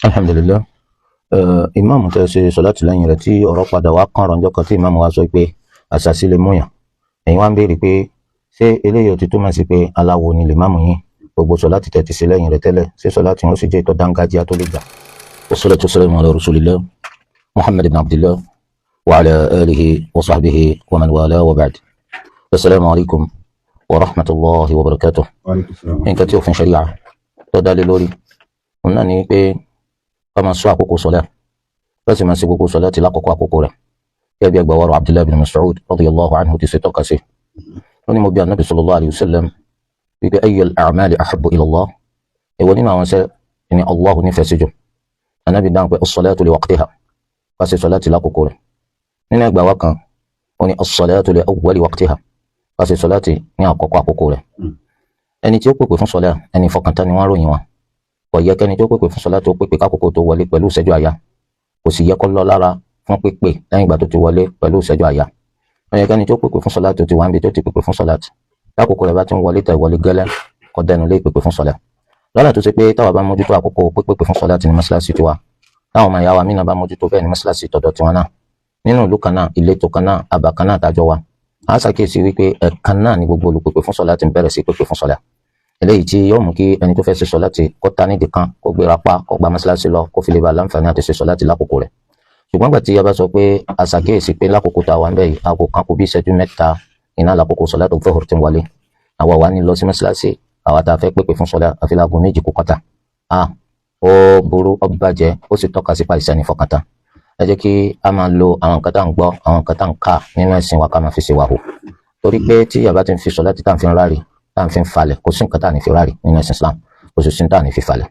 Alhamdulilayi, ìmáàmù tẹ́ ṣe sọláàtì lẹ́yìn rẹ̀ tí ọ̀rọ̀ padà wá kàn rọ̀njọ́ kan tí ìmáàmù wa sọ pé àṣàṣì lè múyàn, ẹ̀yin wá ń béèrè pé ṣé eléyìí ò ti túmọ̀ sí pé aláwo ni lè máàmù yín? Gbogbo sọláàtì tẹ́ ti ṣe lẹ́yìn rẹ̀ tẹ́lẹ̀, ṣé sọláàtì wọn ó sì jẹ́ ìtọ́ dángájíá tó lè gbà? Wassalatu wassalamu ala rasulillah Muhammad ibn Abdillah wa ala alihi wa sahbihi wa man wala wa ba'd. Assalamu alaikum wa rahmatullahi wa barakatuh. Nǹkan tí òfin ṣẹ̀ríà tó dá lé lórí òun náà ni pé ká máa sọ àkókò sọlá, láti máa ṣe gbogbo sọlá ti lákòókò àkókò rẹ̀, gẹ́gẹ́ bí ẹgbàá wàrọ̀ Abdullahi bin Mas'ud radiyallahu anhu ti ṣe tọ́ka sí. Ó ní mo bi anabi sallallahu alayhi wa sallam wípé ayyul a'mali ahabbu ila Allah, èwo nínú àwọn iṣẹ́ ni Allah nífẹ̀ẹ́ sí jù? Anabi dáhùn pé as-salatu li waqtiha, ká ṣe sọlá ti lákòókò rẹ̀. Nínú ẹgbàá wa kan, ó ní as-salatu li awwali waqtiha, ká ṣe sọlá ti ní àkọ́kọ́ àkókò rẹ̀. Ẹni tí ó pèpè fún sọlá, ẹni ìfọkàntán ni wọ́n ròyìn wọn. Kò yẹ kẹ́ni tó pèpè fún sọlá tó pèpè kákòókò tó wọlé pẹ̀lú ìṣẹ́jú àyà, kò sì yẹ kó lọ lára fún pípè lẹ́yìn ìgbà tó ti wọlé pẹ̀lú ìṣẹ́jú àyà. Ó yẹ kẹ́ni tó pèpè fún sọlá tó ti wá níbi tó ti pèpè fún sọlá lákòókò rẹ̀ bá ti ń wọlé tẹ̀ wọlé gẹ́lẹ́, kó dẹnu lé pèpè fún sọlá, lọ́nà tó ṣe pé táwa bá mójútó àkókò pípèpè fún sọlá ti ní mọ́ṣáláṣí tiwa, táwọn ọmọ ìyá wa mí náà bá mójútó bẹ́ẹ̀ ní mọ́ṣáláṣí tọ̀dọ̀ tiwọn náà, nínú ìlú kan náà, ìletò kan náà, àbà kan náà tájọ wa, a ṣàkíyèsí wípé ẹ̀kan náà ni gbogbo olùpèpè fún sọlá ti ń bẹ̀rẹ̀ sí pèpè fún sọlá, eléyìí tí yóò mú kí ẹni tó fẹ́ ṣe sọláàtì kó ta nídìí kan, kó gbéra pa, kó gba mọ́ṣáláṣí lọ, kó fi lè ba láǹfààní àti ṣe sọláàtì lákòókò rẹ̀. Ṣùgbọ́n gbà tí a bá sọ pé a ṣàkíyèsí pé lákòókò tá a wà ń bẹ̀ yìí, aago kan kù bí ìṣẹ́jú 3 iná lákòókò sọláàtì zuhur ti ń wọlé, àwa wà ní lọ sí mọ́ṣáláṣí, àwa tá a fẹ́ pèpè fún sọlá àfi láago 2 kù kọ́tà, a ó burú, ó bàjẹ́, ó sì tọ́ka sípa ìsẹ́ni fọkàntán. Ẹ jẹ́ kí a máa lo àwọn nǹkan tá à ń gbọ́, àwọn nǹkan tá à ń kà nínú ẹ̀sìn wa, ká máa fi ṣe wàhù, torí pé tí yàrá ti ń fi sọláàtì tá à ń fi ń ráre, tá à ń fi falẹ̀, kò sí nǹkan tá à ní fi ráre nínú ẹ̀sìn Islam, kò sì sí tá à ní fi falẹ̀.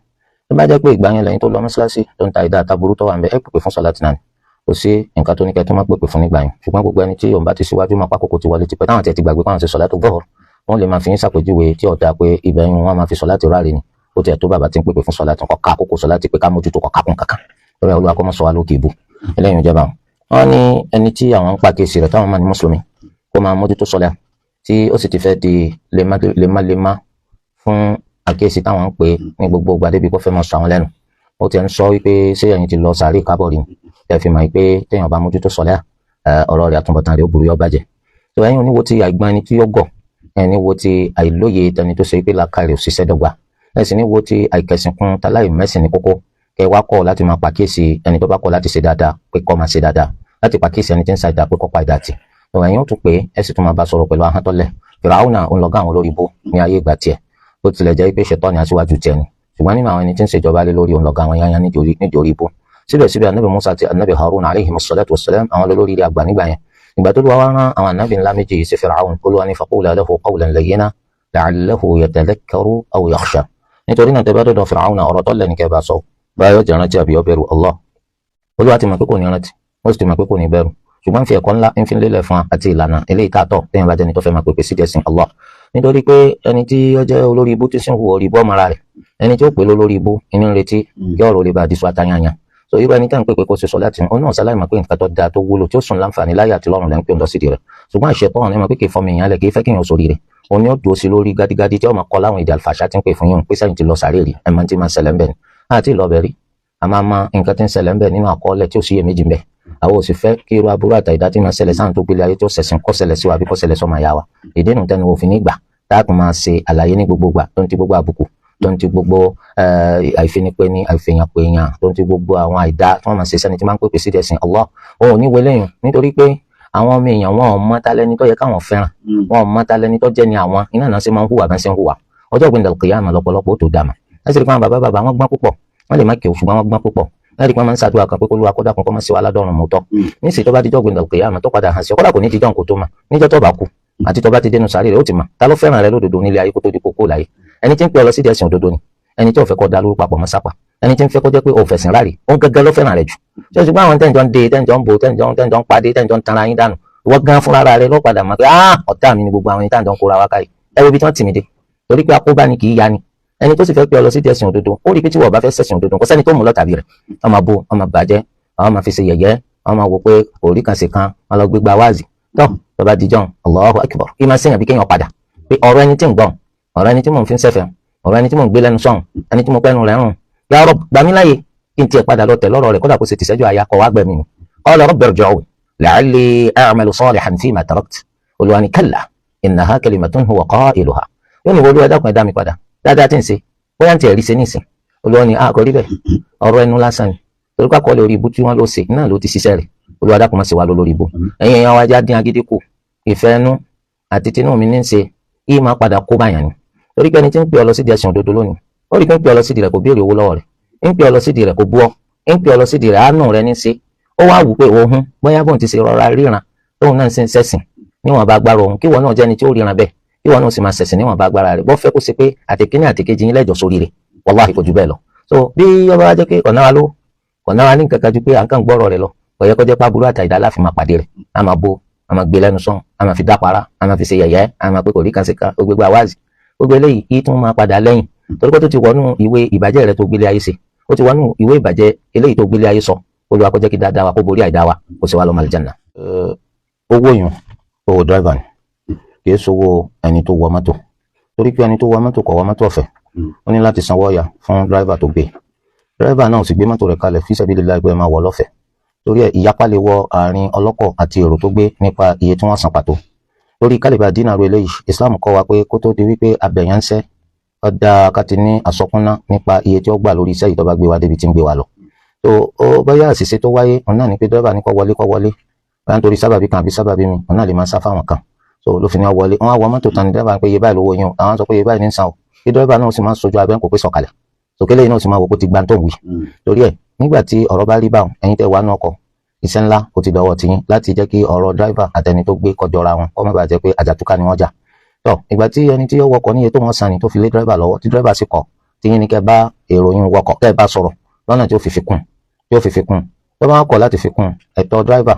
Tó bá jẹ́ pé ìgbà yẹn lẹ́yìn tó lọ mọ́ṣáláṣí tó ń ta ìdá àtàbúrú tó wà ń bẹ, ẹ pèpè fún sọláàtì náà ni, kò sí nǹkan tó ní kẹ́ tó má pèpè fún nígbà yẹn. Ṣùgbọ́n gbogbo ẹni tí òun bá ti síwájú máa pákòkò ti wọlé tipẹ́, táwọn tiẹ̀ ti gbàgbé pàwọn ṣe sọláàtì zuhur, wọ́n lè máa fi ń ṣàpèjúwe tí ọ̀dà pé ibẹ̀ yẹn wọ́n máa fi sọláàtì ráre ni. Ó tiẹ̀ tó bàbá tí ń pèpè fún sọláàtì kọ́ ká àkókò sọláàtì pé ká mójútó, kọ́ kákùn kankan lórí Olúwa kọ́ mọ́ sọ wá lókè ìbú eléyìí ń jẹba. Wọn ní ẹni tí àwọn ń pa kéèsì rẹ̀ táwọn máa ní mùsùlùmí kó máa mójútó sọlá, tí ó sì ti fẹ́ di lemálema fún àkíyèsí táwọn ń pè ní gbogbo ìgbà débi kó fẹ́ máa sọ àwọn lẹ́nu. Ó ti ń sọ wípé ṣé ẹ̀yin ti lọ sàárè kábọ̀rì ni tẹ́ fi mọ̀ pé téèyàn bá mójútó sọlá, ọ̀rọ̀ rẹ̀ àtúbọ̀tán rẹ̀ ó burú, yọ bàjẹ́. Tó ẹ̀yin oníwo ti àìgbọ́n ẹni tí ó gọ̀, ẹni wo ti àìlóye tẹni tó ṣe pé làákàrẹ̀ òṣìṣẹ́ dọ́gba, ẹ sì ní wo ti àìkẹsìnkún taláì mẹ́sìn ní kókó, kẹ wá kọ̀ láti máa pàkíyèsí ẹni tó bá kọ̀ láti ṣe dáadáa pé kó máa ṣe dáadáa, láti pàkíyèsí ẹni tí ń ṣàìdá pé kó pa ìdá tì. Ọ̀rọ̀ ẹ̀yin ó tún pé ẹ sì tún máa bá sọ̀rọ̀ pẹ̀lú ahọ́n tọ́lẹ̀. Fìràwùnà ń lọ́gá àwọn olórí ibú ní ayé ìgbà tiẹ̀, bó tilẹ̀ jẹ́ pé ṣètọ́ni aṣíwájú tiẹ̀ ni, ṣùgbọ́n nínú àwọn ẹni tí ń ṣèjọba lé lórí, òun lọ́gá àwọn yányá nídìí orí ibú. Síbẹ̀síbẹ̀, anabi Musa àti anabi Harun alayhi salatu wassalam, àwọn olórí ilé àgbà nígbà yẹn. Ìgbà tó lùwà wá rán àwọn anabi ńlá méjì yìí sí Fìràwùn, Olúwa ní faqula lahu qawlan layyina la'allahu yatadhakkaru aw yakhsha. Nítorí náà, tẹ́ bá dọ̀dọ̀ Fìràwùn, ọ̀rọ̀ tọ́lẹ̀ ní kẹ́ bá sọ, báyọ̀ jẹ́ rántí àbí ọbẹ̀rù Allah. Olúwa ti mọ̀ pé kò ní rántí, ó sì ti mọ̀ pé kò ní bẹ̀rù, ṣùgbọ́n fi ẹ̀kọ́ ńlá ń fi lélẹ̀ fún wa àti ìlànà eléyìí tààtọ̀ téèyàn bá jẹ́ni tó fẹ́ máa pèpè sí ẹ̀sìn Allah. Nítorí pé ẹni tí ó jẹ́ olórí ibú tí sì ń hu orí ibú ọmọ ara rẹ̀, ẹni tí ó pè lólórí ibú inú ń retí kí ọ̀rọ̀ lè bá àdìsọ àtayànyàn. So irú ẹni tá ń pèpè kó ṣe sọ láti òun náà sáláì mọ̀ pé nǹkan tó dáa, tó wúlò, tí ó sùn láǹfààní láyé àti lọ́run lẹ́ ń pè ń lọ sídìí rẹ̀. Ṣùgbọ́n àṣetọ́ ọ̀nà ẹ̀ mọ̀ pé kì í fọmọ èèyàn lẹ̀, kì í fẹ́ kéèyàn sórí rẹ̀. Òun ni ó dúró sí lórí gádígádí tí ó máa kọ́ láwọn èdè àlùfàṣà tí ń pè fún yín pé sẹ́yìn ti lọ sàárè rí, ẹ̀ máa ti máa ṣẹlẹ̀ ń bẹ̀ ni àti ìlọbẹ̀ rí, a máa mọ nǹkan tí ń ṣẹlẹ̀ ń bẹ̀ nínú àkọọ́lẹ̀ tí ò sí iyèméjì ń bẹ̀. Àwọn ò sì fẹ́ kí irú aburú àtàìdá tí máa ṣẹlẹ̀ sáà tó gbélé ayé tó ṣẹ̀sìn kó ṣẹlẹ̀ sí wa àbí kó ṣẹlẹ̀ sọ́mọ ìyá wa. Ìdí nu tẹnu òfin nígbà táàkùn máa ṣe àlàyé ní gbogbo gbà, tó ń ti gbogbo àbùkù, tó ń ti gbogbo àìfinipéni, àìfèyànpèyàn, tó ń ti gbogbo àwọn àìdá tí wọ́n máa ṣe sẹ́ni tí máa ń pèpè sí ẹ̀sìn Allah. Òun ò ní wọlé yùn, nítorí pé àwọn ọmọ èèyàn, wọn ò mọ talẹ́ni tó yẹ káwọn fẹ́ràn, wọn ò mọ talẹ́ni tó jẹ́ ni àwọn iná náà ṣe máa ń hùwà bá ń ṣe ń hùwà. Ọjọ́ ìgbìndà kìyàmà lọ́pọ̀lọpọ̀ ó tó dàmà. Ẹ sì rí pé àwọn bàbá bàbá wọn gbọ́n púpọ̀, wọ́n lè má kéwù, ṣùgbọ́n wọ́n gbọ́n púpọ̀. Ẹ rí i pé wọ́n máa ń ṣàdúrà kan pé kó Olúwa kó dákun kó má ṣe wá ládọ́run mọ́tọ́. Níṣẹ́ tó bá dijọ́ gbìndà kìyàmà tó padà hàn sí ọ, kódà kò ní dijọ́ nǹkó tó mà níjọ́ tó bá kú àti tó bá ti dénú sàárè rẹ̀, ó ti mà ta ló fẹ́ràn rẹ lódodo nílé ayé kó tó di kókó láyé. Ẹni tí ń pè ọ lọ sídìí ẹ̀sìn òdodo ni ẹni tí ò fẹ́ kó da lóru papọ̀ mọ́ sápà, ẹni tí ń fẹ́ kó jẹ́ pé ò fẹ̀sìn ráre, òun gẹ́gẹ́ ló fẹ́ràn rẹ jù. Ṣé o ṣùgbọ́n àwọn tẹ́ǹjọ́ ń de, tẹ́ǹjọ́ ń bo, tẹ́ǹjọ́ ń padé, tẹ́ǹjọ́ ń tanra yín dànù, ìwọ gan fúnra rẹ ló padà mọ̀ pé ah, ọ̀tá mi ni gbogbo àwọn ẹni tẹ́ǹjọ́ ń kóra wá káyìí. Ẹ wo ibi tí wọ́n tì mí dé, torí pé akóbá ni kì í ya ni. Ẹni tó sì fẹ́ pé ọ lọ sí ẹ̀sìn òdodo, ó rí i pé tí wọ́n bá fẹ́ ṣẹ̀sìn òdodo, kò sẹ́ni tó mú lọ tàbí rẹ̀. Wọ́n máa bo, wọ́n máa bàjẹ́, wọ́n máa fi ṣe yẹ̀yẹ́, wọ́n máa wò pé òrí kan ṣe kan, wọ́n lọ gbégbá wáàzì tó tó bá dijọ́. Allahu akbar, kí máa ṣèyàn bí kéèyàn padà pé ọ̀rọ̀ ẹni tí ń gbọ́n, ọ̀rọ̀ ẹni tí mò ń fi ń ṣẹ̀fẹ̀, ọ̀rọ̀ ẹni tí mò ń gbé lẹ́nu sọ̀hún, ẹni tí mo pẹ́nu rẹ̀ rùn. Ya Rabb, gbà mí láàyè. Kí n tiẹ̀ padà lọ tẹ̀ lọ́rọ̀ rẹ̀, kódà kó ṣe tìṣẹ́jú àyà kọ̀ wá gbẹ̀mí mi. Qala rabbi irji'un la'alli a'malu salihan fima tarakt. Olúwa ní kalla innaha kalimatun huwa qailuha. Yóò ní wọ́n Olúwa, dákun, ẹ dá mi padà, dáadáa tí ń ṣe, bóyá ń tiẹ̀ rí ṣe nísìn. Olúwa ní a kò rí bẹ́ẹ̀, ọ̀rọ̀ ẹnu lásán ni, torí pé àkọọ́lẹ̀ orí ibú tí wọ́n ló ṣe náà ló ti ṣiṣẹ́ rẹ̀. Olúwa dákun, má ṣe wá lórí ibú. Ẹ̀yin ẹ̀yàn wájà, dín agídí kù. Ìfẹ́ ẹnu àti tinú mi ní ń ṣe yìí máa padà kó báyàn ni, torí pé ẹni tí ń pè ọ lọ sídìí ẹ̀sìn òdodo lónìí, ó rí i pé ń pè ọ lọ sídìí rẹ̀, kò béèrè owó lọ́wọ́ rẹ̀, ń pè ọ lọ sídìí rẹ̀, kò bú ọ, ń pè ọ lọ sídìí rẹ̀, àánú rẹ̀ ní ṣe. Ó wá wù pé òun bóyá bóun ti ṣe rọra ríran tóun náà ń ṣe ń ṣẹ̀sìn níwọ̀n bá agbára òun, kí wọn náà jẹ́ni tí ó ríran bẹ́ẹ̀, kí wọn náà sì máa ṣẹ̀sìn níwọ̀n bá agbára rẹ̀, bọ́ fẹ́ kó ṣe pé àtẹ̀kíní àtẹ̀kejì yín lẹ́jọ́ sórí rẹ̀. Wàláhì, kò jù bẹ́ẹ̀ lọ. So bí ọba wa jẹ́ pé ọ̀nà wa ló ọ̀nà wa ní nǹkan kan ju pé à ń kàn gbọ́rọ̀ rẹ̀ lọ, kò yẹ kó jẹ́ pé aburú àtàìdá láfi máa pàdé rẹ̀, a máa bo, a máa gbé lẹ́nu sọ́n, a máa fi dápara, a máa fi ṣe yẹ̀yẹ́, a máa pé kò rí kan ṣe kan, gbogbo àwáàzì, gbogbo eléyìí kí tún máa padà lẹ́yìn, torí pé tó ti wọnú ìwé ìbàjẹ́ rẹ̀ tó gbélé ayé ṣe, ó ti wọnú ìwé ìbàjẹ́ eléyìí tó gbélé ayé sọ. Olúwa kó jẹ́ kí dáadáa wa kó borí àìdá wa, kó sì wá lọ́mọ àlùjánnà. Owó yùn, owó driver ni, kì í sowó ẹni tó wọ mọ́tò, torí pé ẹni tó wọ mọ́tò kò wọ mọ́tò ọ̀fẹ́. Ó ní láti sanwó ọ̀yà fún driver tó gbé. Driver náà sì gbé mọ́tò rẹ̀ kalẹ̀ fi sabilillah pé ẹ máa wọ̀ lọ́fẹ̀ẹ́. Torí ẹ̀, ìyapa lè wọ àárín ọlọ́kọ̀ àti èrò tó gbé nípa iye tí wọ́n san pàtó. Lórí kálíbà dínà ru eléyìí, Islam kọ́ wa pé kó tó di wípé abẹ̀yàn ń sẹ́, ó dáa ká ti ní àsọkúnná nípa iye tí ó gbà lórí iṣẹ́ yìí tó bá gbé wa débi tí ń gbé wa lọ. Tó ó bóyá àṣìṣe tó wáyé òun náà ni pé dírẹ́bà ní kó wọlé, kó wọlé, báyà nítorí sábàbí kan àbí sábàbí mi, òun náà lè máa sá fáwọn kan. So ló fi ní ọ wọlé. Wọn á wọ mọ́tò tán ni dírẹ́bà pé iye báyìí lówó yín o. Àwọn sọ pé iye báyìí ní san o. Kí dírẹ́bà náà sì máa sojú abẹ́ ń kó pé sọ̀kalẹ̀ sòkèlè yìí náà sì máa wò kó ti gba tó ń wí. Torí ẹ̀, nígbà tí ọ̀rọ̀ bá rí báwọn, ẹ̀yin tẹ́ wà nù ọkọ̀, iṣẹ́ ńlá kò ti dọwọ́ tiyín láti jẹ́ kí ọ̀rọ̀ dírẹ́bà àtẹni tó gbé kọjọra wọn, kó má bàa jẹ́ pé àjàtúkà ni wọ́n jà. Tọ́ ìgbà tí ẹni tí ó wọkọ̀ níye tó wọ́n san ni tó fi lé dírẹ́bà lọ́wọ́, tí dírẹ́bà sì kọ̀, tiyín ni kẹ́ bá èrò yín wọkọ̀, kẹ́ bá sọ̀rọ̀ lọ́nà tí ó fi fi kún, tí ó fi fi kún. Tó bá kọ̀ láti fi kún, ẹ̀tọ́ dírẹ́bà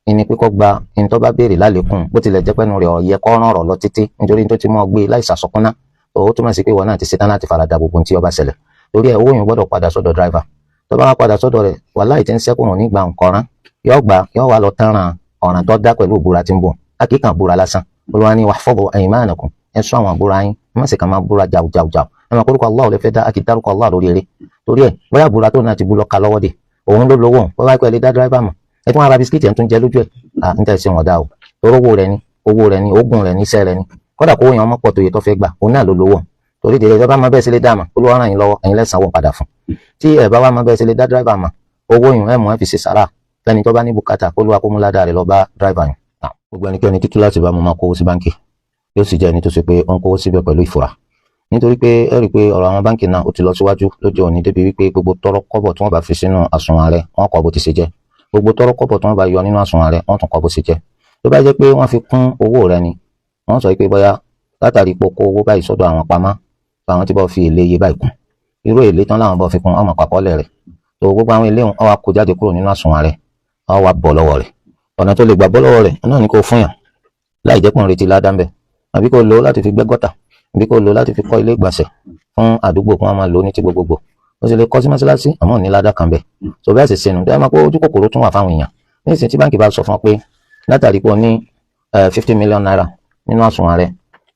ìní pé kó gba ní tó bá béèrè lálékún, bó tilẹ̀ jẹ́ pẹ́nu rẹ̀ ọ̀yẹ́ kọ́ ràn ọ̀rọ̀ lọ títí, nítorí tó ti mọ́ gbé láì sàsọkúnná. Ó túmọ̀ sí pé ìwọ náà ti ṣetán láti farada gbogbo ohun tí ó bá ṣẹlẹ̀. Torí ẹ̀, owó yẹn gbọ́dọ̀ padà sọ́dọ̀ dírẹ́bà. Tó bá wá padà sọ́dọ̀ rẹ̀, wàláhì, tí ń sẹ́kùn ní gbà nkọ̀rán yóò gbà, yóò wá lọ tánràn ọ̀ràn tó dá pẹ̀lú ìbúra tí ń bọ̀. A kì í kàn búra lásán. Olúwa ní wahfazu aymanakum, ẹ ṣọ́ àwọn ìbúra yín, ẹ má sì kàn máa búra jàù jàù jàù. Ẹ máa kórúkọ Allah lè fẹ́ dá, a kì í dárúkọ Allah lórí eré. Torí ẹ, bóyá búra tó náà ti bú lọ ka lọ́wọ́ dé, òun ló lówó òun, bóyá pẹ́ lè dá dírẹ́bà mọ̀, ẹ tún ara bisikíìtì ẹ̀ tún jẹ lójú ẹ̀. À ń tẹ̀ sí wọn dá o, torí owó rẹ̀ ni, owó rẹ̀ ni, oògùn rẹ̀ ni, iṣẹ́ rẹ̀ ni. Kódà kó yẹn ọmọ pọ̀ tó yẹ tó fẹ́ gbà, òun náà ló lówó. Torí dèrè, ìjọba máa bẹ́ẹ̀ sí lè dá mà, Olúwa ràn yín lọ́wọ́, ẹ̀yin lẹ́sàn-án wọ̀ padà fún. Tí ẹ̀ bá wá máa bẹ́ẹ̀ sí lè dá dírẹ́bà mà, owó yùn ẹ̀ mú, ẹ̀ fi ṣe sàrà lẹ́ni tó bá ní bùkátà, kó Olúwa kó mú ládàá rẹ̀ lọ bá dírẹ́bà yùn. Gbogbo ẹnikẹ́ni títú láti bá mo máa kówó sí báńkì, yóò sì jẹ́ ẹni tó ṣe pé ó ń kówó síbẹ̀ pẹ̀lú ìfura, nítorí pé ẹ rí i pé ọ̀rọ̀ àwọn báńkì náà ó ti lọ síwájú lóde òní débi wípé gbogbo tọ́rọ́ kọ́bọ̀ tí wọ́n bá fi sínú àsùnwọ̀n rẹ̀, wọ́n kọ bó ti ṣe jẹ́. Gbogbo tọ́rọ́ kọ́bọ̀ tí wọ́n bá yọ nínú àsùnwọ̀n rẹ̀, wọ́n tún kọ bó ṣe jẹ́. Tó bá jẹ́ pé wọ́n fi kún owó rẹ̀ ni, wọ́n sọ pé bóyá látàrí pé kó owó báyìí sọ́dọ̀ àwọn pamọ́, àwọn tí bá fi èlé iye báyìí kún, irú èlé tán láwọn bá fi kún ọmọ pàkọ́lẹ̀ rẹ̀ tó gbogbo àwọn ilé wọn wá kó jáde kúrò nínú àsùnwọ̀n rẹ̀, wọ́n wá bọ̀ lọ́wọ́ rẹ̀. Ọ̀nà tó lè gbà bọ́ lọ́wọ́ rẹ̀ náà ni kó fún yàn láì jẹ́ pọ̀ ń retí ládàá ńbẹ̀, àbí kó lò ó láti fi gbẹ́ gọ́tà, àbí kó lò ó láti fi kọ́ ilé ìgbọ̀nsẹ̀ fún àdúgbò kí wọ́n máa lò ó ní ti gbogbogbò. Ó sì lè kọ́ sí mọ́ṣáláṣí, àmọ́ ò ní ládàá kan bẹ̀. So bẹ́ẹ̀ sì sínú tẹ́ ẹ máa kó ojú kòkòrò tún wà fáwọn èèyàn ní ìsìn. Tí báńkì bá sọ fún ọ pé látàrí pé o ní ₦50 million nínú àsùnwọ̀n rẹ̀,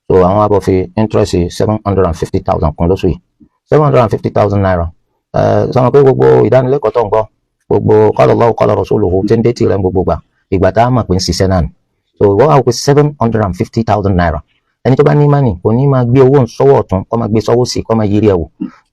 so àwọn á bọ̀ fi interest 750,000 kún lóṣù yìí, ₦750,000, sọ pé gbogbo ìdánilẹ́kọ̀ọ́ tó ń gbọ́, gbogbo qala Allahu qala rasuluhu tí ń dé tì rẹ̀ gbogbo gbà, ìgbà tá a mọ̀ pé ń ṣiṣẹ́ náà ni. So wọ́n wá wò pé ₦750,000, ẹni tó bá ní mánì kò ní máa gbé owó sọ́wọ́ ọ̀tún, kó máa gbé sọ́wọ́ sí, kó máa yiri ẹ̀ wò.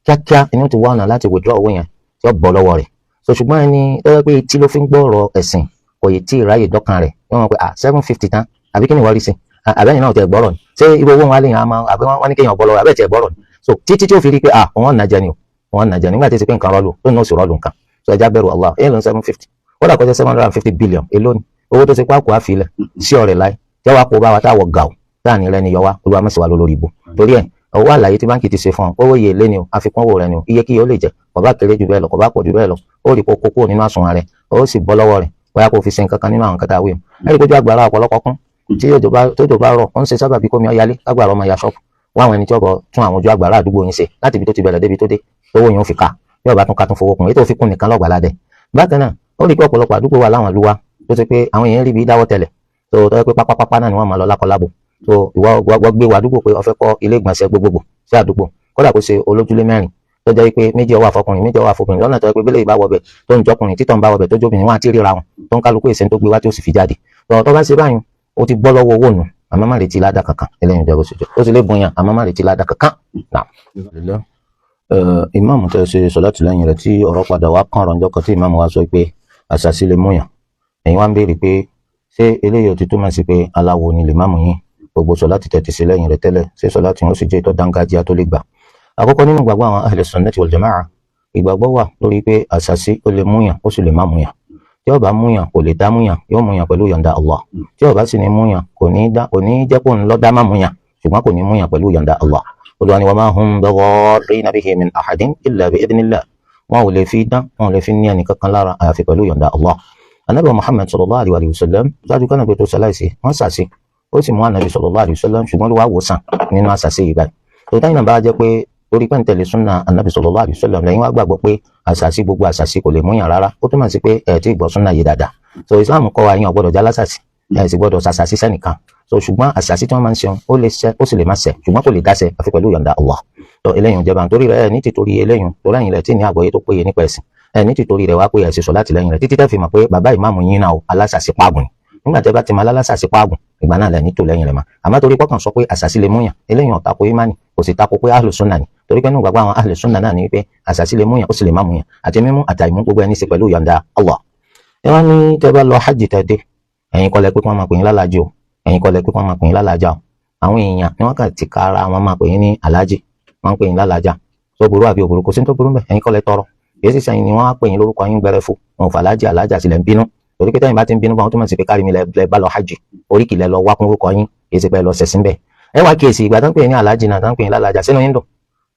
Kíákíá inú ti wá ọ̀nà láti withdraw owó yẹn tí ó bọ́ lọ́wọ́ rẹ̀. So ṣùgbọ́n ẹni tó yẹ pé etí ló fi ń gbọ́ ọ̀rọ̀ ẹ̀sìn, kò yìí tí ì ráyè dọ́kàn rẹ̀, yóò mọ̀ pé ah, 750 tán, àbí kí ni wọ́n rí sí? Àbẹ́yìn náà tẹ̀ gbọ́rọ̀ ni? Ṣé irú owó wọn á lè yàn á máa, àbí wọ́n ní kéèyàn bọ́ lọ́wọ́, àbẹ́ tẹ̀ gbọ́rọ̀ ni? So títí tí ó fi rí pé ah, òun ọ̀nà jẹ ni o, òun ọ̀nà jẹ nígbà tí ó ti pé nǹkan rọ́ọ̀lù tó ní oṣù rọ́ọ̀lù nǹkan. So ẹja bẹ̀rù Allah. Èyí ló ń 750, ó dà kọjá 750 billion. Èló ni owó tó ti pa kó àfilẹ̀ sí ọ̀rẹ́ láì jẹ́ wàá kó bá wa táwọ̀ gàù táà ní rẹ́ni yọ wá? Olúwa mọ̀sí wa lórí ibo. Torí ẹ̀, owó àlàyé tí báńkì ti ṣe fún ọ, owó iye èlé ni o, àfikún owó rẹ ni o, iye kíye ó lè jẹ, kò bá kéré jù bẹ́ẹ̀ lọ, kò bá pọ̀ jù bẹ́ẹ̀ lọ, ó rí kó kókó nínú àsùnwọ̀n rẹ, ó sì bọ́ lọ́wọ́ rẹ̀, bóyá kó fi ṣe nǹkan kan nínú àwọn kẹta wíwọ̀n. Ẹ̀rí kójú àgbàrá ọ̀pọ̀lọpọ̀ kún tí tójò bá rọ̀, ó ń ṣe sábàbí kómi ọ̀yálé lágbàrá ọmọ ya ṣọ́ọ̀bù. Wá àwọn ẹni tí ó bọ̀ tún àwọn ojú àgbàrá àdúgbò yín ṣe láti ibi tó ti bẹ̀rẹ̀ débi tó dé, owó yín ó fi ká. Bí ọba tún ká, tún fowó kún èyí tó fi kún nìkan lọ́gbà ládẹ. Bákan náà, ó rí pé ọ̀pọ̀lọpọ̀ àdúgbò wà láwọn ìlú wa tó ti pé àwọn èèyàn rí ibi dáwọ́ tẹ̀lẹ̀ tó yẹ pé pápápápá náà ni wọ́n máa lọ lákọlábo. Tó ìwọ gbé wa àdúgbò pé ó fẹ́ kọ́ ilé ìgbọ̀nsẹ̀ gbogbogbò sí àdúgbò, kódà kó ṣe olójúlé mẹ́rin, Tó jẹ́ pé méjì ó wà fọkùnrin, méjì ó wà fọkùnrin, lọ́nà tó jẹ́ pé bílẹ̀ ìbá wọbẹ̀ tó ń jọkùnrin, títọ̀ ń bá wọbẹ̀ tó jóbìnrin, wọn àti ríra wọn tó ń kálukú èsè tó gbé wá tí ó sì fi jáde. Tọ́ tó bá ṣe báyìí, ó ti bọ́ lọ́wọ́ owó nù, àmọ́ má retí ládàá kankan. Eléyìí jẹ́ bó ṣe jẹ́. Ó sì lè bùnyàn, àmọ́ má retí ládàá kankan. Ìmáàmù tẹ́ ṣe sọ̀láàtì lẹ́yìn rẹ̀ tí ọ̀rọ̀ padà wá kàn rọ̀njọ́ kan tí ìmáàmù wa sọ pé àṣàṣì lè múyàn, ẹ̀yin wá ń béèrè pé ṣé eléyìí ò ti túmọ̀ sí pé aláwo ni lè máàmù yín? Gbogbo sọ̀láàtì tẹ́ ti ṣe lẹ́yìn rẹ̀ tẹ́lẹ̀, ṣé sọ̀láàtì yẹn ó sì jẹ́ ìtọ́ dángájíá tó lè gbà? Àkọ́kọ́, nínú ìgbàgbọ́ àwọn ahlu sunnati wal jama'a, ìgbàgbọ́ wà lórí pé àṣàṣì ó lè múyàn, ó sì lè má múyàn. Tí ó bá múyàn, kò lè dá múyàn, yóò múyàn pẹ̀lú yọ̀ǹda Allah. Tí ó bá sì ní múyàn, kò ní dá, kò ní jẹ́ kó ń lọ dá má múyàn, ṣùgbọ́n kò ní múyàn pẹ̀lú yọ̀ǹda Allah. Olúwa ni wa ma hum bidarrina bihi min ahadin illa bi idhnillah. Wọn ò lè fi dán, wọn ò lè fi ní ẹnì kankan lára àyàfi pẹ̀lú yọ̀ǹda Allah. Anabi Muhammad sallallahu alayhi wa sallam, ṣáájú kánà pé tó ṣaláìsí, wọ́n ṣàṣì, ó sì mú anabi sallallahu alayhi wa sallam, ṣùgbọ́n ló wá wòsàn nínú àṣàṣì yìí báyìí. Tó táyìn náà bá jẹ́ pé torí pé ń tẹ̀lé súnà anabi sallallahu alayhi wa sallam lẹ́yìn wá gbàgbọ́ pé àṣàṣì, gbogbo àṣàṣì kò lè múyàn rárá, ó túmọ̀ sí pé ẹ̀ tí gbọ́ súnà yìí dáadáa. So Islam kọ́ wa, yín ò gbọ́dọ̀ jálásàsì, ẹ̀ sì gbọ́dọ̀ ṣàṣàṣì sẹ́nìkan. So ṣùgbọ́n àṣàṣì tí wọ́n máa ń ṣeun, ó lè ṣẹ, ó sì lè má ṣẹ, ṣùgbọ́n kò lè dáṣẹ àfi pẹ̀lú yọ̀ǹda Allah. Tó eléyìí jẹba nítorí rẹ̀ ní tìtorí eléyìí torí ẹ̀yin rẹ̀ tí ní àgbọ́yé tó péye nípa ẹ̀sìn, ẹ̀ ní tìtorí rẹ̀ wá pé ẹ̀ sì sọ láti lẹ́yìn rẹ̀ títí tẹ́ fi mọ̀ pé bàbá ìmáàmù yín náà alásàsì páàgùn ni. Nígbà tẹ́ bá ti mọ alásàsì páàgùn, ìgbà náà lẹ̀ ní tò lẹ́yìn rẹ̀ mọ́. Àmọ́ torí pọ́kàn sọ pé àṣàṣì lè múyàn, eléyìí ò tako ìmánì, kò sì tako pé ahlu sunna ni, torí pé nínú gbàgbọ́ àwọn ahlu sunna náà ni wípé àṣàṣì lè múyàn, ó sì lè má múyàn, àti mímú àtàìmú gbogbo ẹni sí pẹ̀lú yọ̀ǹda Allah. Ẹ wá ní tẹ́ bá lọ hajj tẹ́ dé, ẹ̀yin kọ́ lẹ pé kí wọ́n máa pè yín lálàájì o, ẹ̀yin kọ́ lẹ pé kí wọ́n máa pè yín lálàájá o. Àwọn èèyàn ni wọ́n kàn ti ka ara wọn máa pè yín ní aláàjì, wọ́n ń pè yín lálàájá. Tó burú àbí òburú? Kò sí tó burú mbẹ̀. Ẹ̀yin kọ́ lẹ tọrọ, èyí sì sẹ́yìn ni wọ́n á pè yín lórúkọ yín gbẹrẹfu. Wọn ò fà aláàjì aláàjà sílẹ̀ ń bínú, torí pé tẹ́yìn bá ti ń bínú bá wọn, túmọ̀ sí pé kárí mi lẹ bá lọ hajj, oríkì lẹ lọ wá kún orúkọ yín, èyí sì pé lọ sẹ̀sìn bẹ́ẹ̀. Ẹ wá kíyèsí, ìgbà tó ń pè yín ní aláàjì náà, tó ń pè yín lálàájá, sínú yín dùn?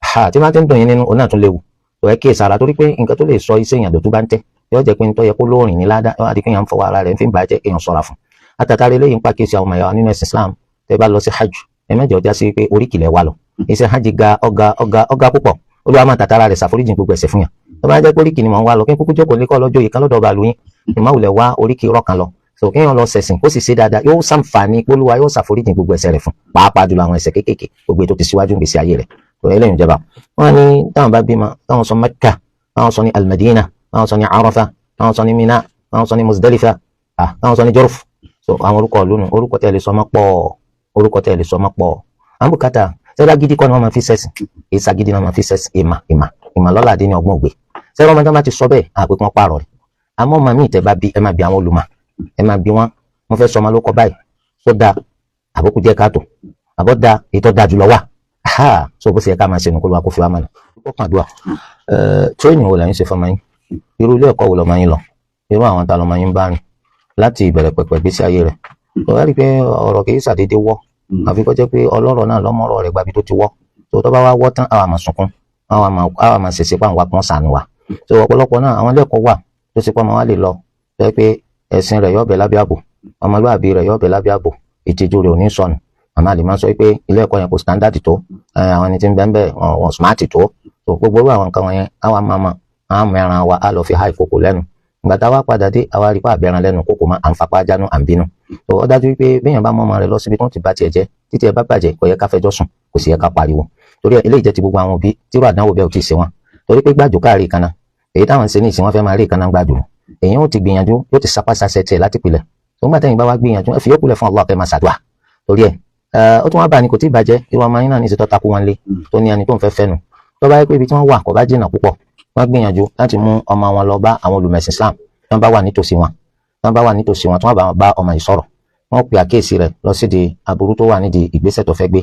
Ha, tí wọ́n ti ń dùn yín nínú, òun náà tún léwu. Tó ẹ kíyèsí ara, torí pé nǹkan tó lè sọ iṣẹ́ èèyàn tó bá ń tẹ́ yóò jẹ́ pé ń tọ́ yẹ kó lóòrìn ní ládàá, yóò àdìpé èèyàn ń fọwọ́ ara rẹ̀ ń fi ń bàjẹ́. Èèyàn ṣọ́ra fún àtàtàrí eléyìí. Ń pàkíyèsí àwọn ọmọ ẹ̀yà nínú ẹ̀sìn Islam, tẹ́ bá lọ sí hajj, ẹ mẹ́jọ já sí pé oríkìlẹ̀ wà lọ. Iṣẹ́ hajj ga, ọ̀gá ọ̀gá ọ̀gá púpọ̀. Olúwa máa tàtàrà rẹ̀ ṣàforíjì gbogbo ẹ̀ṣẹ̀ fún yàn. Tó bá jẹ́ pé oríkì ni mò ń wá lọ, kí n kúkú jókòó lé kọ́ lọ́jọ́ yìí kan lọ́dọ̀ ọba àlùyìn, ìmáwùlẹ̀ wá oríkì rọ̀ kan lọ. So kéèyàn lọ ṣẹ̀sìn, kó sì ṣe dáadáa, yóò ṣàǹfààní pólúwa yóò ṣàforíjì gbogbo ẹ̀ṣẹ̀ rẹ̀ fún, pàápàá jùlọ àwọn ẹ̀ṣẹ̀ kéékèèké gbogbo ètò ti síwájú gbèsè ayé rẹ̀. Tó eléyìí jẹba. Wọn ní táwọn bá bímọ, táwọn sọ Mẹ́kà, táwọn sọ ní Al-Madina, táwọn sọ ní Arafa, táwọn sọ ní Mina, táwọn sọ ní Muzdalifa, táwọn sọ ní Jurf. So àwọn orúkọ lónìí, orúkọ tẹ́ lè sọ mọ́ pọ̀, orúkọ tẹ́ lè sọ mọ́ pọ̀. Àwọn bùkátà sẹ́dá gidi kọ́ ni wọ́n máa fi sẹ́sìn, èsà gidi ni wọ́n máa fi sẹ́sìn. Ìmà ìmà ìmà lọ́la àdé ní ọgbọ́n ògbé sẹ́dá. Ọmọdé máa ti sọ bẹ́ẹ̀ àpè kí wọ́n pààrọ̀ rẹ̀. Àmọ́ ọmọ mi tẹ́ bá bí, ẹ máa bí àwọn olùmọ̀, ẹ máa bí wọn. Wọ́n fẹ́ sọ ọmọ lóko báyìí, tó da àbókù díẹ̀ káàtó, àbọ̀ da èyí tó da jùlọ wà ha. So bó ṣe yẹ ká máa ṣe nù, kó ló wá kó fi wá mọ̀nà. Ó kàn dùà. Training wo lẹ́yìn ṣe fọmọ yín? Irú ilé ẹ̀kọ́ wo lọ́mọ yín lọ? Irú àwọn ta lọ́mọ yín bá rìn láti ìbẹ̀rẹ̀ pẹ̀pẹ̀ gbésí ayé rẹ̀? Tó wá rí i pé ọ̀rọ̀ kì í ṣàdédé wọ́, àfi kó jẹ́ pé ọlọ́rọ̀ náà lọ́mọ́rọ̀ rẹ̀ gbabi tó ti wọ́. Tó bá wá wọ́ tán, àwa máa sunkún, àwa máa ṣèṣe pàǹwá kan sànù wa. Tó ọ̀pọ̀lọpọ̀ náà, àwọn ilé ẹ̀kọ́ wà tó ṣe pé ọmọ wa lè lọ, tó yẹ pé ẹ̀sìn rẹ̀ yóò bẹ lábẹ́ ààbò, ọmọlúwàbí rẹ̀ yóò bẹ lábẹ́ ààbò, ìtìjú rẹ̀ ò ní sọnù. Àmọ́ àlè máa sọ pé ilé ẹ̀kọ́ yẹn kò standard tó, àwọn ẹni tí ń bẹ ń bẹ wọn smart tó. Tó gbogbo irú àwọn nǹkan wọ̀nyẹn, àwa máa mọ àwọn mẹ́ran wa á lọ fi há ìkòkò lẹ́nu. Ìgbà tá a wá padà dé, àwa rí pé àbẹ̀ràn lẹ́nu kókò máa à ń fapá jánu, à ń bínú. Tó ó dájú wípé béèyàn bá mọ́ ọmọ rẹ̀ lọ síbi tó ń ti bá tiẹ̀ jẹ́, títí ẹ bá bàjẹ́, kò yẹ ká fẹjọ́ sùn, kò sì yẹ ká pariwo. Torí eléyìí jẹ́ ti gbogbo àwọn òbí tírú àdánwò bẹ́ẹ̀ ò tí ì ṣe wọn, torí pé gbàjò káàrí ìkànnà èyí táwọn ń ṣe ní ìsìn, wọn fẹ́ máa rí ìkànnà gbàjò. Èyí ó ti gbìyànjú, yóò ti sapá sasẹ tiẹ̀ láti pilẹ̀. Tó ń gbà tẹ́yìn bá wá gbìyànjú, ẹ fi yókù lẹ̀ fún Allah, kẹ́ máa ṣàdúà. Torí ẹ̀ ó tún wá bá ní kò tí ì bàjẹ́. Irú ọmọ yín náà ní ìṣètò takú wọn lé tó ní ẹni tó ń fẹ́ fẹ́nu, tó bá yẹ pé ibi tí wọ́n wà kò bá jìnnà púpọ̀, wọ́n gbìyànjú láti mú ọmọ wọn lọ bá àwọn olùmẹ̀sìn Islam tí wọ́n bá wà nítòsí wọn, tí wọ́n bá wà nítòsí wọn, tí wọ́n bá bá ọmọ yìí sọ̀rọ̀, wọ́n pe àkíyèsí rẹ̀ lọ sídìí aburú tó wà nídìí ìgbésẹ̀ tó fẹ́ gbé,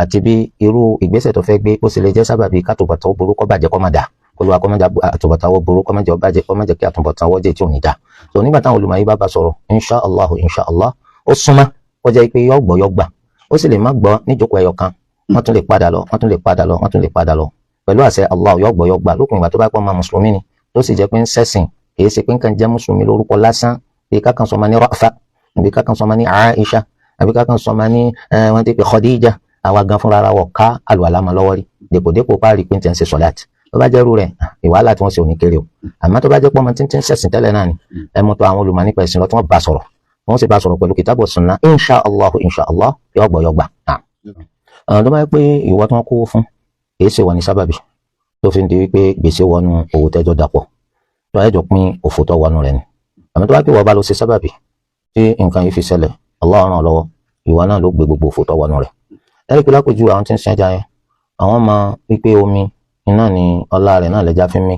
àti bí irú ìgbésẹ̀ tó fẹ́ gbé ó sì lè jẹ́ sábàbí kátòbọ̀tán ó burú, kó bàjẹ́, kó má dà. Olúwa kó má jẹ́ àtúbọ̀tán ó burú, kó má jẹ́ ó bàjẹ́, kó má jẹ́ kí àtúbọ̀tán ó jẹ́ tí ò ní dà. So nígbà táwọn olùmọ̀ yìí bá bá sọ̀rọ̀, insha allah, insha allah, ó súnmọ́ ó jẹ́ pé yọ gbọ́, yọ gbà. Ó sì lè má gbọ́ níjókòó ẹyọ kan, wọ́n tún lè padà lọ, wọ́n tún lè padà lọ, wọ́n tún lè padà lọ. Pẹ̀lú àṣẹ Allah, yọ gbọ́, yọ gbà, lópin ìgbà tó bá pọ̀ máa mùsùlùmí ni, tó sì jẹ́ pé ń ṣẹ̀sìn, kì í ṣe pé ń kàn jẹ́ mùsùlùmí lórúkọ lásán, bí kákan sọ ma ní Rafa, àbí kákan sọ ma ní Aisha, àbí kákan sọ ma ní wọ́n ti pè Khadija. Àwa gan fúnra ara wọ̀ ká àlùwàlá ma lọ́wọ́ rí dèpòdépò páàrí pé ń tẹ̀ ń ṣe sọ̀láàtì. Tó bá jẹ́rú rẹ̀, ìwàhálà tí wọ́n ṣe ò ní kéré o. Àmọ́ tó bá jẹ́ pọ́nmọ tí ń ṣẹ̀sìn tẹ́lẹ̀ náà ni, ẹ mú tó àwọn olùmọ̀ nípa ẹ̀sìn lọ, tí wọ́n bá sọ̀rọ̀, wọ́n sì bá sọ̀rọ̀ pẹ̀lú kìtàbù sunna, insha allah, insha allah, yọ gbọ́, yọ gbà. Àwọn tó bá yẹ pé ìwọ tí wọ́n kówó fún, kì í ṣe wọ̀ ní sábàbí. tó fi ń di wípé gbèsè wọnú owó tẹ́jọ́ dàpọ̀, tó ẹjọ́ pín òfò tó wọnú rẹ̀ ni. Àmọ́ tó bá pé wọ́n bá lọ ṣe sábàbí tí nǹkan yìí fi ṣẹlẹ̀, Allah ràn ọ́ lọ́wọ́, ìwọ náà ló gbé gbogbo òfò tó wọnú rẹ̀. Ẹ̀rí pé lápèjú àwọn tí ń sin ẹja yẹn, àwọn mọ wípé omi iná ni ọlá rẹ̀ náà lẹ́ja fi ń mí.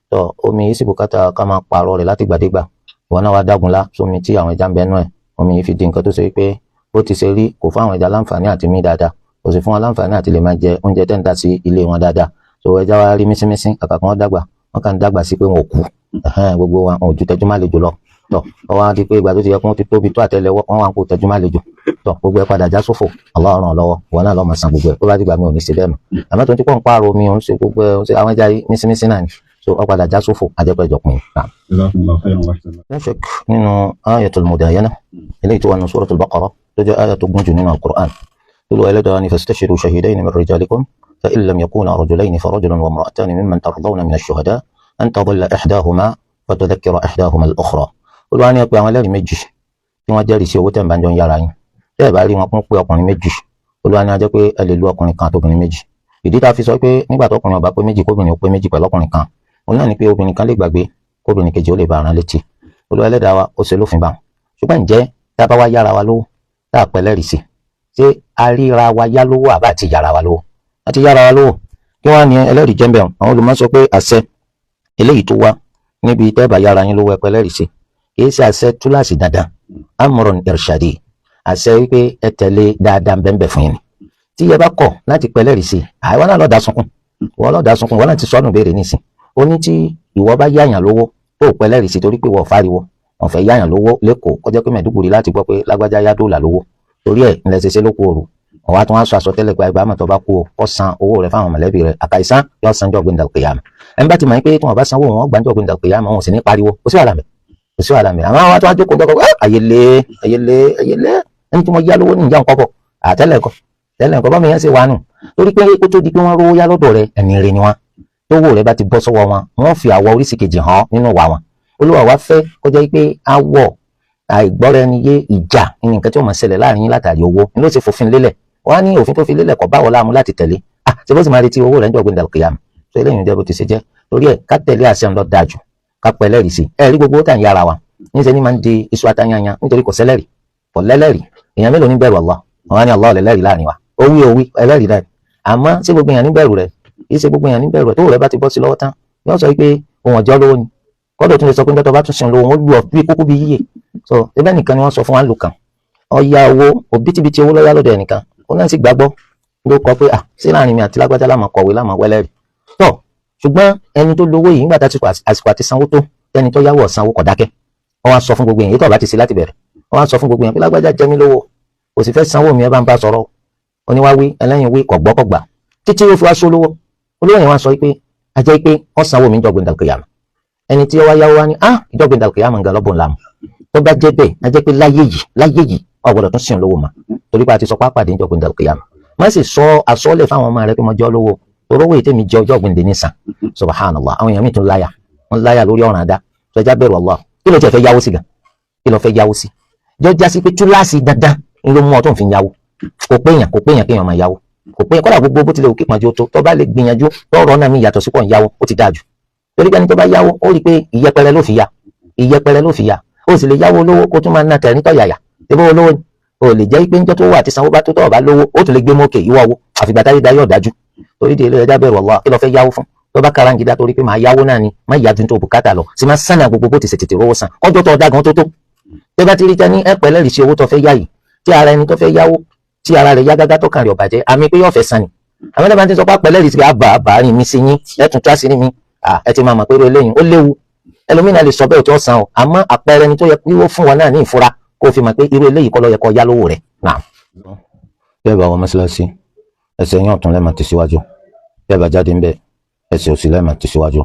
Tó omi yìí sì bùkátà ká máa pààrọ̀ rẹ̀ láti gbàdégbà. Ìwọ náà wá dágunlá sómi tí àwọn ẹja ń bẹnu ẹ̀, omi yìí fi di nǹkan tó ṣe wípé bó ti ṣe rí kò fún àwọn ẹja láǹfààní àti mí dáadáa, kò sì fún wọn láǹfààní àti lè máa jẹ oúnjẹ tẹ́ ń dà sí ilé wọn dáadáa. So ẹja wa rí mísímísí, kàkà kí wọ́n dàgbà, wọ́n kàn ń dàgbà sí pé wọn ò kú. Gbogbo wọn ò ju tẹjú má le jù lọ. Tọ wọ́n wá di pé ìgbà tó ti yẹ kí wọ́n ti tóbi tó àtẹ́lẹwọ́, wọ́n wá ń kó tẹjú má le jù. Tọ gbogbo ẹ padà já sófò. Allah ràn ọ́ lọ́wọ́, ìwọ náà lọ́ọ́ máa san gbogbo ẹ̀. Tó bá dìgbà mi ò ní ṣe bẹ́ẹ̀ mọ́. Àmọ́ tó ń ti pọ̀ ń pààrọ̀ omi, òun ṣe gbogbo ẹ̀, òun ṣe àwọn ẹja yìí mísímísí náà ni. So ó padà já sófò, àjẹpẹ́ ìjọpin. La shak nínú ayatul mudayana eléyìí tó wà nínú suratul Baqara tó jẹ́ aya tó gùn jù nínú al-Qur'an. Olúwa ẹlẹ́dàá ni fastashiru shahidayni min rijalikum fa in lam yakuna rajulayni fa rajulun wa imra'atani mimman tardawna min ash-shuhada an tadilla ihdahuma fa tudhakkira ihdahuma al-ukhra. Olúwa ní ẹ pè àwọn ẹlẹ́rìí méjì tí wọ́n jẹ́rìí sí owó tẹ̀ ń bá jọ ń yára yín. Tẹ́ ẹ bá rí wọn kún pé ọkùnrin méjì, Olúwa ní a jẹ́ pé ẹ lè lu ọkùnrin kan àtobìnrin méjì. Ìdí tá a fi sọ pé nígbà tọkùnrin ó bá pé méjì kóbìnrin ó pé méjì pẹ̀lú ọkùnrin kan, òun náà ni pé obìnrin kan lè gbàgbé kóbìnrin kejì ó lè bá ara létí. Olúwa ẹlẹ́dàá wa ó ṣe lófin bá wọn. Ṣùgbọ́n ǹjẹ́ tá a bá wá yára wa lówó tá a pẹ̀lẹ́rìí sí, ṣé a ríra wa yá lówó àbá àti yára wa lówó? Àti yára wa lówó. Kí wọ́n á ní ẹlẹ́rìí jẹ́ ń bẹ̀ wọ́n? Àwọn olùmọ̀ sọ pé àṣẹ eléyìí tó wá níbi tẹ́ bá yára yín lówó ẹ pẹ̀lẹ́rìí sí, kìí ṣe àṣẹ túláàsì dandan, amrun irshadi, àṣẹ wípé ẹ tẹ̀lé dáadáa bẹ́ẹ̀ fún yín ni. Tí ẹ bá kọ̀ láti pẹ̀lẹ́rìí sí, àìwọ́n náà lọ́ọ́ da sunkún, wọ́n lọ́ọ́ da sunkún, wọ́n náà ti sọnù béèrè nísìn. Ó ní tí ìwọ bá yáyàn lówó tó pẹ̀lẹ́rìí sí torí pé wọ́n fáriwo, wọ́n fẹ́ yáyàn lówó lẹ́kọ̀ọ́ kọjá pé Mẹ̀dúgùrí láti gbọ́ pé lágbájá yá dóòlà lówó, torí ẹ̀ ńlẹ̀ ṣẹṣẹ ló kú òru. Ọ̀wá tó wá sọ àsọtẹ́lẹ̀ pé àgbà àmọ̀tọ́ bá kú o, kó san owó rẹ̀ fáwọn mọ̀lẹ́bí rẹ̀, àkàìsán yóò san jọ́ gbẹ̀ndà kìyàmù. Ẹni bá ti mọ̀ pé tí wọ́n bá sanwó wọn gbàǹjọ́ gbẹ̀ndà kìyàmù, wọn ò sì ní pariwo, kò sí wàhálà mẹ́, kò sí wàhálà mẹ́. Àmọ́ àwọn tó wá jókòó gbọ́kọ̀ ayẹlẹ ayẹlẹ ayẹlẹ ẹni tí wọ́n yá lówó ní ìjà nǹkan bọ̀ àtẹ́lẹ̀ nǹkan tẹ́lẹ̀ nǹkan bọ́mọ yẹn ṣe wà nù, torí pé kó tó di pé wọ́n rówó yá lọ́dọ̀ rẹ̀ ẹni rẹ̀ ni wọ́n. Tówó rẹ̀ bá ti bọ́ sọ́wọ́ wọn, wọ́n fi àwọ̀ oríṣi kejì hàn nínú ìwà wọn. Olúwa wa fẹ́ kó jẹ́ pé awọ àìgbọ́ra ẹni yé ìjà ní nǹkan tí ó máa ṣẹlẹ̀ láàrin yín látàrí owó ni ló ṣe fòfin lélẹ̀. Wọ́n á ní òfin tó fi lélẹ̀ kò báwọ̀ láàmú láti tẹ̀lé. Ah, ṣe bó sì máa retí owó rẹ̀ ń jọ gbẹ̀ndà kìyàmù. So eléyìí ń jẹ́ bó ti ṣe jẹ́. Torí ẹ̀ ká tẹ̀lé àṣẹ ńlọ dáa jù, ká pẹ́ lẹ́rìí sí. Ẹ rí gbogbo tá à ń yára wa níṣẹ́ ni máa ń di iṣu atayanya nítorí kò sẹ́lẹ̀rì, kò lẹ́lẹ́rìí. Èèyàn mélòó ní bẹ̀rù Allah? Wọ́n á ní Allah lẹ́lẹ́rìí láàrin wa. Ó wí ó wí ẹlẹ́rìí rẹ̀. Àmọ́ ṣé gbogbo èèyàn ní bẹ̀rù rẹ̀? Kì í ṣe gbogbo èèyàn ní bẹ̀rù rẹ̀. Tó rẹ̀ bá ti bọ́ sí lọ́wọ́ tán, yóò sọ pé òun ọ̀jọ́ lówó ni. Kọ́dọ̀ tún lè sọ pé nígbà tó bá tún sin lówó, wọ́n lù ọ́ bí kúkú bí yíyè. So ẹbẹ́ nìkan ni wọ́n sọ fún wa ń lù kàn. Ó yá owó òbítíbitì owó lọ́yà lọ́dọ̀ ẹnìkan. Ó náà sì gbàgbọ́ ló kọ pé à sí láàrin mi àti lágbájá láàmú kọ̀wé láàmú wẹ́lẹ́rì. Tọ́ ṣùgbọ́n ẹni tó lówó yìí nígbà tá àsìkò àti sanwó tó tẹni tó yáwó ọ̀sanwó kò dákẹ́. Wọ́n wá sọ fún gbogbo èèyàn tó bá ti ṣe láti bẹ̀rẹ̀. Wọ́n wá sọ fún gbogbo èèyàn pé lágbájá jẹ mí lówó, kò sì fẹ́ sanwó mi, ẹ bá ń bá sọ̀rọ̀. Oníwáwí ẹlẹ́yin wí kò gbọ́ kò gbà títí ó fi wá sọ lówó. Olówó yẹn wá sọ pé a jẹ́ pé wọ́n sanwó mi jọ̀gbìn dàlùkìyàmù. Ẹni tí ó wá yáwó wá ní ah ìjọ̀gbìn dàlùkìyàmù nǹkan lọ́bùn làmù. Tó bá jẹ́ bẹ́ẹ̀ a jẹ́ pé láyé yìí láyé yìí o gbọ́dọ̀ tún sìn lówó mà torí pé a ti sọ pápá dé ìjọ̀gbìn dàlùkìyàmù. Má sì sọ àsọlẹ̀ fáwọn ọmọ rẹ pé mo jọ́ lówó torówó ètè mi jẹ ọjọ́ gbìndé nísàn. Subhanallah, àwọn èèyàn mi tún láyà, wọ́n láyà lórí ọ̀ràn àdá. Tó ẹja bẹ̀rù Allah. Kí ló tiẹ̀ fẹ́ yáwó sí gan? Kí ló fẹ́ yáwó sí? Jọ jásí pé túláàsì dandan ń ló mú ọ tó ń fi yáwó. Kò péyàn, kò péyàn kéèyàn máa yáwó. Kò péyàn kọ́dà gbogbo bó tilẹ̀ òkè pàjọ́ tó tó bá lè gbìyànjú tọrọ náà mi yàtọ̀ sí pọ̀ ń yáwó ó ti dáa jù. Torí pé ẹni tó bá yáwó ó rí i pé ìyẹpẹrẹ ló fi ya, ìyẹpẹrẹ ló fi ya. Ó sì lè yáwó lówó kó tún máa ná tẹ̀rín tọ̀yàyà. Ṣé bó lówó ni? O lè jẹ́ pé níjọ́ tó wà àti sanwó bá tó tọ̀ bá lówó ó tún lè gbé mókè ìwọ wo àfìgbà táyé dayé ọ̀dájú. Torí di ilé ẹja bẹ̀rù Allah. Kí ló fẹ́ yáwó fún? Tó bá karangida torí pé màá yáwó náà ni má yá ju tó bùkátà lọ sì máa sànà gbogbo bó ti ṣe tètè rówó san kọjọ́ tó ọ̀dà gan tó tó. Tẹ́ bá ti rí tẹ́ ní ẹ pẹ̀lẹ́ rì sí owó tó fẹ́ yá yìí tí ara ẹni tó fẹ́ yáwó tí ara rẹ̀ yá gágá tó kàn rẹ̀ ọ̀bàjẹ́ àmì pé yóò fẹ́ san ni. Àwọn ẹni bá ti sọ pé pẹ̀lẹ́ rì sí àbà àbà rìn mí sí yín ẹ tún tá sí ní mi ẹ ti máa mọ̀ pé irú eléyìí ó léwu. Ẹlòmínà lè sọ bẹ́ẹ̀ tí ó san o àmọ́ àpẹẹrẹ ẹni tó yẹ kí ó fún wọn náà ní ìfura kó fi mọ̀ pé irú eléyìí kọ́ ló yẹ kó yá lówó rẹ̀. Bẹ́ẹ̀ bá wọ mọ́ṣáláṣí ẹsẹ̀ yín ọ̀tún lẹ́ẹ̀ma tẹ̀síwájú, bẹ́ẹ̀ bá jáde ńbẹ̀ ẹsẹ̀ òsì lẹ́ẹ̀ma tẹ̀síwájú.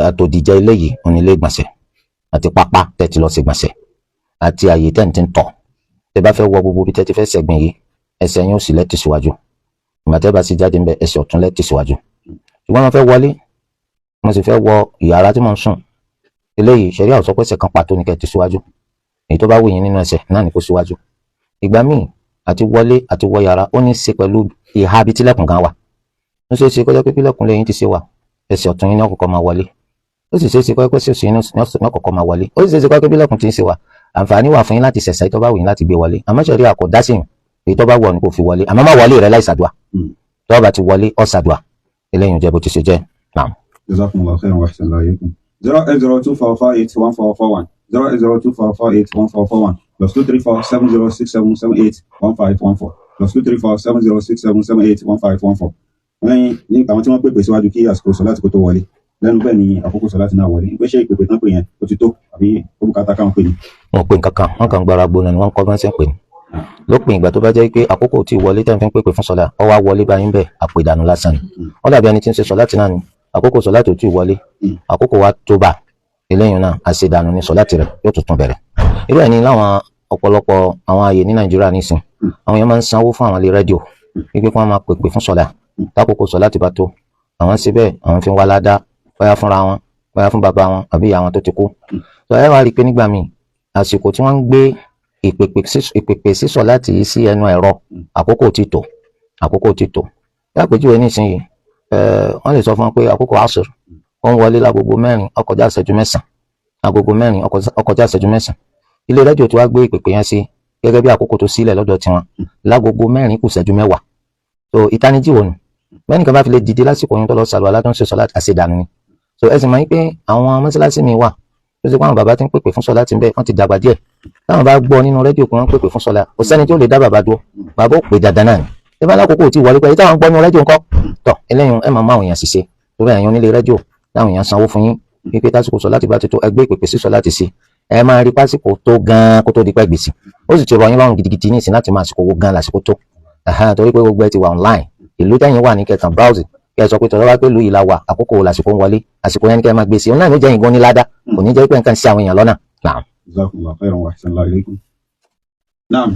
Àtòdìjẹ eléyìí onílé ìgbọ̀nsẹ̀ àti pápá tẹ́tí lọ sí ìgbọ̀nsẹ̀ àti àyè tẹ́ǹtì ń tọ̀. Tẹ́ bá fẹ́ wọ gbogbo bí tẹ́tí fẹ́ sẹ̀gbìn yìí ẹsẹ̀ yín òsì lẹ́ tẹ̀síwájú, ìgbà tẹ́ bá sì jáde ńbẹ̀ ẹsẹ̀ ọ̀tún lẹ́ tẹ̀síwájú. Ṣùgbọ́n mo fẹ́ wọlé mo sì fẹ́ wọ ìyàrá tí mo ń sùn, eléyìí ṣẹ̀ríà ò sọ pé ẹsẹ̀ kan pàtó ní kẹ́ tẹ̀síwájú, èyí tó bá wù yín nínú ẹsẹ̀ náà ní kó síwájú. Ìgbà míì àti wọlé àti wọ yàrá ó ní í ṣe pẹ̀lú ìhà ibi tílẹ̀kùn gan wà. Ó ṣeé ṣe kó jẹ́ pé bílẹ̀kùn lẹ́yìn ti ṣe wà, ẹsẹ̀ ọ̀tún yín ní ọ̀kọ̀ọ̀kan máa wọlé. Ó sì ṣeé ṣe kó jẹ́ pé ẹsẹ̀ òsì yín ní ọ̀kọ̀ọ̀kan máa wọlé. Ó sì ṣeé ṣe kó jẹ́ pé bílẹ̀kùn ti ń ṣe wà, àǹfààní wà fún yín láti ṣẹ̀ṣẹ̀ tó bá wù yín láti gbé wọlé. Àmọ́ ṣẹ̀ríà kò dá sí yín, èyí tó bá wù ọ́ ni kò fi wọlé, àmọ́ má wọlé rẹ láì ṣàdúà. Tó bá ti wọlé, ó ṣàdúà. Eléyìí jẹ́ bó ti ṣe jẹ́. Naam. Jazakumullahu khairan wa ahsanallahu ilaykum. 08024481441, 08024481441, +2347067781514, +2347067781514. Wọ́n ní àwọn tí wọ́n pèpè síwájú kí àsìkò sọ̀láàtì kó tó wọlé lẹ́nu, bẹ́ẹ̀ ni àkókò sọ̀láàtì náà wọlé, pé ṣé ìpèpè tán pè yẹn ó ti tó àbí ó bùkátà káwọn pè ní? Wọn pè nǹkan kan, wọn kàn ń gbára gbóná ni, wọn kọ́ bá ń ṣe ń pè ní. Lópin ìgbà tó bá jẹ́ pé àkókò tí wọlé tẹ́ ń fi ń pèpè fún sọlá, ó wá wọlé báyìí ń bẹ̀, àpè ìdànù lásán ni. Wọ́n dàbí ẹni tí ń ṣe sọláàtì náà ni, àkókò sọláàtì ò tí ì wọlé, àkókò wa tó bá eléyìí náà, àṣedànù ni sọláàtì rẹ̀, yóò tuntun bẹ̀rẹ̀. Irú ẹ̀ ní láwọn ọ̀pọ̀lọpọ̀ àwọn ààyè ní Nàìjíríà nísìn, àwọn èèyàn máa ń sanwó fún àwọn ilé rédíò wípé kí wọ́n máa pèpè fún sọlá tákòókò sọláàtì bá tó. Àwọn ṣe bẹ́ẹ̀, àwọn fi ń wá ládá, bóyá fúnra wọn, bóyá fún bàbá wọn àbí ìyá wọn tó ti kú. Tó ẹ wá rí i pé nígbà míì, àsìkò tí wọ́n ń gbé ìpèpè sí sọláàtì yìí sí ẹnu ẹ̀rọ, àkókò ti tó, àkókò ti tó. Bí àpèjúwe nísìnyí, wọ́n lè sọ fún wọn pé àkókò asr ó ń wọlé lágogo 4 ó kọjá ìṣẹ́jú 9, agogo 4 ó kọjá ìṣẹ́jú 9. Ilé rédíò tí wàá gbé ìpèpè yẹn sí gẹ́gẹ́ bí àkókò tó sílẹ̀ lọ́dọ̀ tiwọn lágogo 4 kù ìṣẹ́jú 10. So ìtanijí wo nù bẹ́ẹ̀ni kan bá fi lè dìde lásìkò yẹn tó lọ sàlùwàlá tó ń ṣe sọláàtì, àṣedànù ni. So ẹ sì mọ̀ pé àwọn mọ́sálásí mi wà tó ṣe pé àwọn bàbá tí ń pèpè fún sọláàtì ń bẹ, wọ́n ti dàgbà díẹ̀. Táwọn bá gbọ́ nínú rédíò pé wọ́n pèpè fún sọlá, kò sẹ́ni tí ó lè dá bàbá dúró, bàbá ó pè dandan náà ni. Ṣé bá lákòókò tí wọlé pé táwọn gbọ́ nínú rédíò ńkọ́ tọ̀, eléyìí ẹ máa mú àwọn èèyàn ṣiṣẹ́ torí ẹ̀yin onílé rédíò táwọn èèyàn sanwó fún yín wípé tásìkò sọláàtì bá ti tó, ẹgbẹ́ ìpèpè sí sọláàtì sí, ẹ máa rí pásìkò tó gan-an kó tó di pẹ́ gbèsè. Ó sì ti rọ̀ yín lọ́rùn gidigidi ní ìsìn láti máa àsìkò wo gan lásìkò tó, torí pé gbogbo ẹ ti wà online. Ìlú tẹ́yìn wà ní kẹtàn browse, kẹ sọ pé tọ́lá wá pé ìlú yìí la wà, àkókò wo lásìkò ń wọlé, àsìkò yẹn ni kẹ́ máa gbèsè online. Ló jẹ́ ìgbọ́n ní ládá, kò ní jẹ́ pé nǹkan sí àwọn èèyàn lọ́nà. Naam. Jazakumullahu khairan wa ahsanallahu ilaykum. Naam.